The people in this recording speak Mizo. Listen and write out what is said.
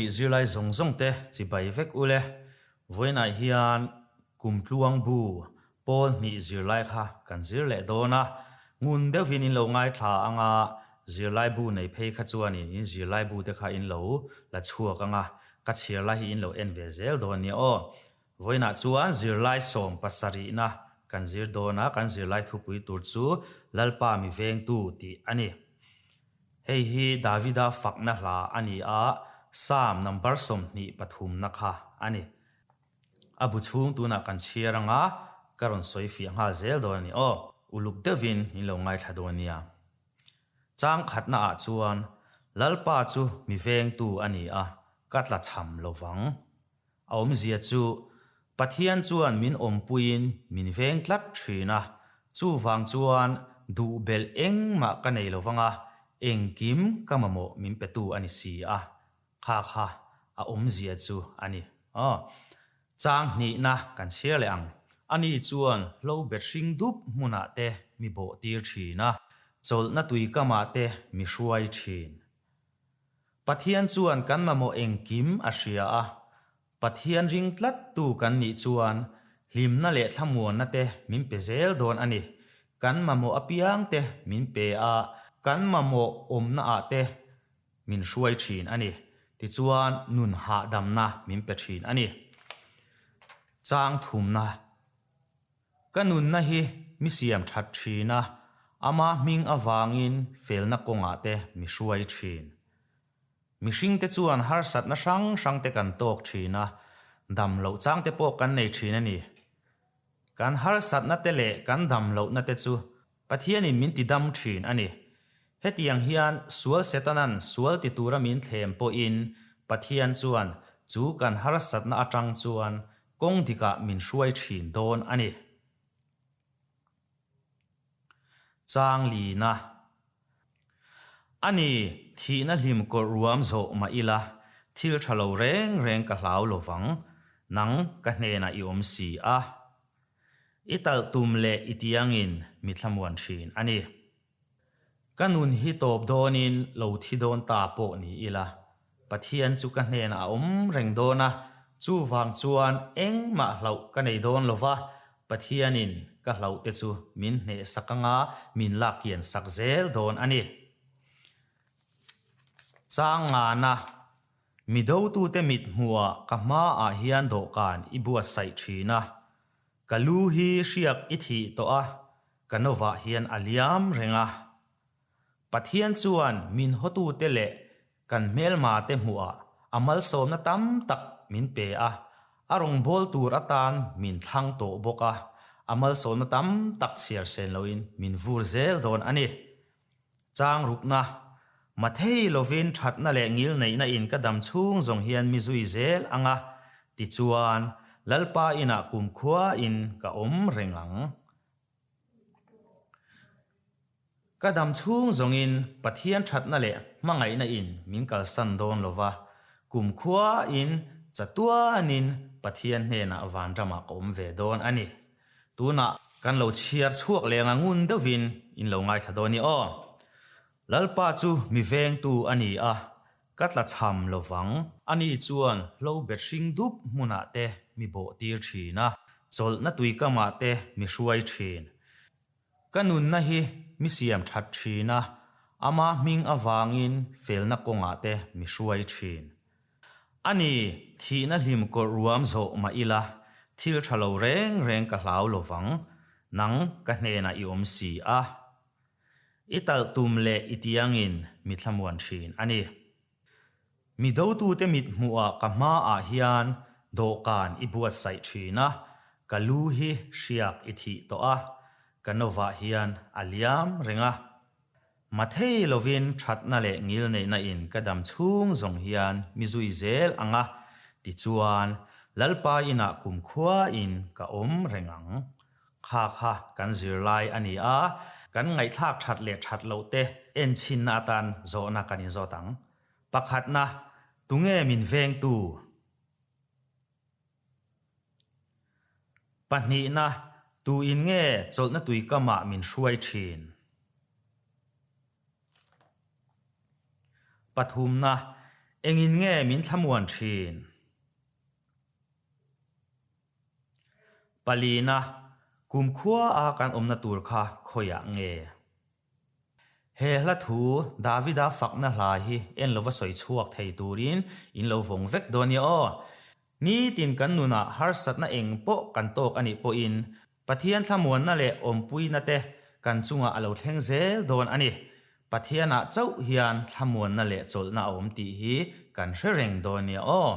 hnih zirlai zawng zawng te chibai vek ule. Vawiinah hian kumtluang bu pawl hnih zirlai kha kan zir leh dawn a, ngun deuhin in lo ngaithla anga zirlai bu nei phei kha chuanin in zirlai bu te kha in lo la chhuak anga ka chhiar lai hi in lo en ve zel dawn nia aw. Vawiinah chuan zirlai sawm pasarihna kan zir dawn a, kan zirlai thupui tur chu Lalpa mi vengtu tih a ni. Hei hi Davida fakna hla a ni a, Psalm number 20 pathumna kha a ni. A bu chhung tunah kan chhiar anga ka rawn sawi fiah nghal zel dawn a ni aw. Uluk deuhin in lo ngaithla dawn nia. Chang khatna ah chuan Lalpa chu mi vengtu a ni a, ka tlachham lovang. A awmzia chu, Pathian chuan min awmpuiin min veng tlat thin a, chuvang chuan duh belh engmah ka nei lo vang a, engkim ka mamawh min petu a ni si a, kha kha a awmzia chu a ni. Aw, chang hnihna kan chhiar leh ang. Ani chuan hlo bet hring dup hmunah te mi bawh tir thin a, chawlhna tuikamah te mi hruai thin. Pathian chuan kan mamawh engkim a hria a, Pathian ring tlattu kan nih chuan hlimna leh thlamuanna te min pe zel dawn a ni. Kan mamawh apiang te min pe a, kan mamawh awmna ah te min hruai thin a ni. Tichuan nun hahdamna min pe thin a ni. Chang thumna. Ka nunna hi mi siam that thin a, ama hming avangin felna kawngah te mi hruai thin. Mihringte chuan harsatna hrang hrang te kan tawk thin a, dam loh chang te pawh kan nei thin a ni. Kan harsatna te leh kan dam lohna te chu Pathianin min ti dam thin a ni. Hetiang hian sual Setanan sual ti tura min thlem pawhin Pathian chuan chu kan harsatna atang chuan kawng dikah min hruai thin dawn a ni. Chang lina. A ni, thihna hlim kawrh ruam zawh mah ila, thil tha lo reng reng ka hlau lovang, nang ka hnenah i awm si a. I talh tum leh i tiangin mi thlamuan thin a ni. Ka nun hi tawp dawnin lo thi dawn ta pawh ni ila, Pathian chu ka hnenah a awm reng dawn a, chuvang chuan engmah hlauh ka nei dawn lo va, Pathianin ka hlauh te chu min hnehsak anga min lak kian sak zel dawn a ni. Chang ngana Mi dotute mit hmuhah ka hmaah hian dawhkan i buatsaih thin a, ka lu hi hriak i thih tawh a, ka novah hian a liam reng a. Pathian chuan min hawtute leh kan hmelmate hmuhah a malsawmna tam tak min pe a, a rawngbâwl tur atan min thlang tawh bawk a, a malsawmna tam tak chhiar sen loin min vur zel dawn a ni. Chang rukna, Mathei lovin thatna leh ngilneihna in ka dam chhung zawng hian mi zui zel ang a, tichuan Lalpa inah kumkhua in ka awm reng ang. Ka dam chhung zawngin Pathian thatna leh hmangaihna in min kalsan dawn lova, kumkhua in chatuanin Pathian hnenah vanramah ka awm ve dawn a ni. Tunah kan lo chhiar chhuak leng a ngun deuhin in lo ngaithla dawn i aw. Lalpa chu mi vengtu a ni a, ka tlachham lo vang. Ani chuan hlo bet hring dup hmunah te mi bawh tir thin a, chawlhna tuikamah te mi hruai thin. Ka nunna hi mi siam that thin a, ama hming avangin felna kawngah te mi hruai thin. A ni, thihna hlim kawrh ruam zawh mah ila, thil tha lo reng reng ka hlau lo vang, nang ka hnenah i awm si a. I talh tum leh i tiangin mi thlamuan thin a ni. Mi dotute mit hmuhah ka hmaah hian dawhkan i buatsaih thin a, ka lu hi hriak i thih tawh a, ka novah hian a liam reng a. Mathei lovin thatna leh ngilneihna in ka dam chhung zawng hian mi zui zel ang a, tichuan Lalpa inah kumkhua in ka awm reng ang. Kha kha kan zirlai a ni a, kan ngaihthlak that leh that loh te enchhinna atan zawhna kan inzawt ang. Pakhatna, tunge min vengtu? Pahnihna, tuin nge chawlhna tuikamah min hruai thin? Pathumna, Engin nge min thlamuan thin? Palina, Kumkhua a kan awmna tur kha khawiah nge? He hla thu Davida fakna hla hi en lova sawi chhuak thei turin in lo vawng vek dawn nia aw. Nitin kan nunah harsatna eng pawh kan tawk a nih pawhin Pathian thlamuanna leh awmpuina te kan chungah a lo thleng zel dawn a ni. Pathianah chauh hian thlamuanna leh chawlhna a awm tih hi kan hre reng dawn nia aw.